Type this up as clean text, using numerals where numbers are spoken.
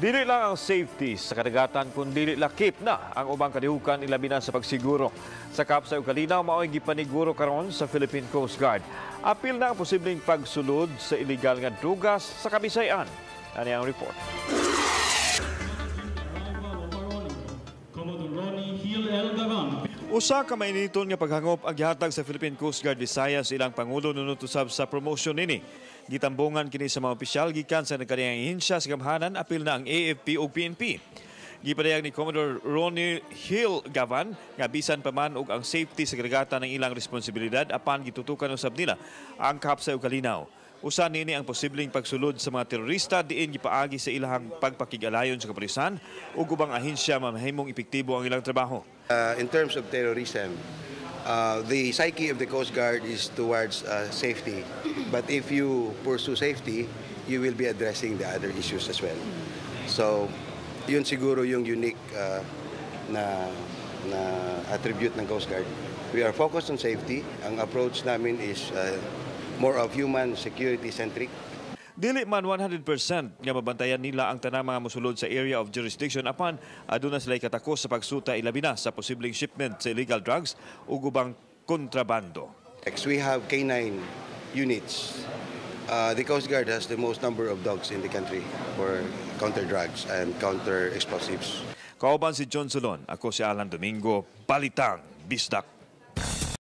Dili lang ang safety sa kadagatan kun dili lakip na ang ubang kalihukan, ilabi na sa pagsiguro. Sa kapsay ug kalinaw, mao'y gipaniguro karon sa Philippine Coast Guard. Apil na ang posibleng pagsulod sa illegal nga drugas sa Kabisayan. Ani ang report. Commodore Ronnie Hill L. Gavan. Usa ka mainiton nga paghangop ang gihatag sa Philippine Coast Guard Visayas sa ilang pangulo nunot usab sa promotion nini. Gitambungan kini sa mga opisyal gikan sa nagkaniyang ahensya sa gamhanan, apil na ang AFP ug PNP. Gipadayag ni Commodore Ronnie Hill Gavan nga bisan pa man og ang safety sa kadagatan ang ilang responsibilidad, apan gitutukan usab nila ang kapsay ug kalinaw. Usa nini ang posibleng pagsulod sa mga terorista diin gipaagi sa ilahang pagpakig-alayon sa kapulisan ug ubang ahensya mamahimong epektibo ang ilang trabaho. In terms of terrorism, the psyche of the Coast Guard is towards safety. But if you pursue safety, you will be addressing the other issues as well. So, yun siguro yung unique na attribute ng Coast Guard. We are focused on safety. Ang approach namin is more of human security centric. Dili man 100% nga mabantayan nila ang tanang mga mosulod sa area of jurisdiction, apan aduna sila katakos sa pagsuta, ilabi na sa posibleng shipment sa illegal drugs ug ubang kontrabando. Next, we have K9 units. The Coast Guard has the most number of dogs in the country for counter drugs and counter explosives. Kauban si John Solon, ako si Alan Domingo, Balitang Bisdak.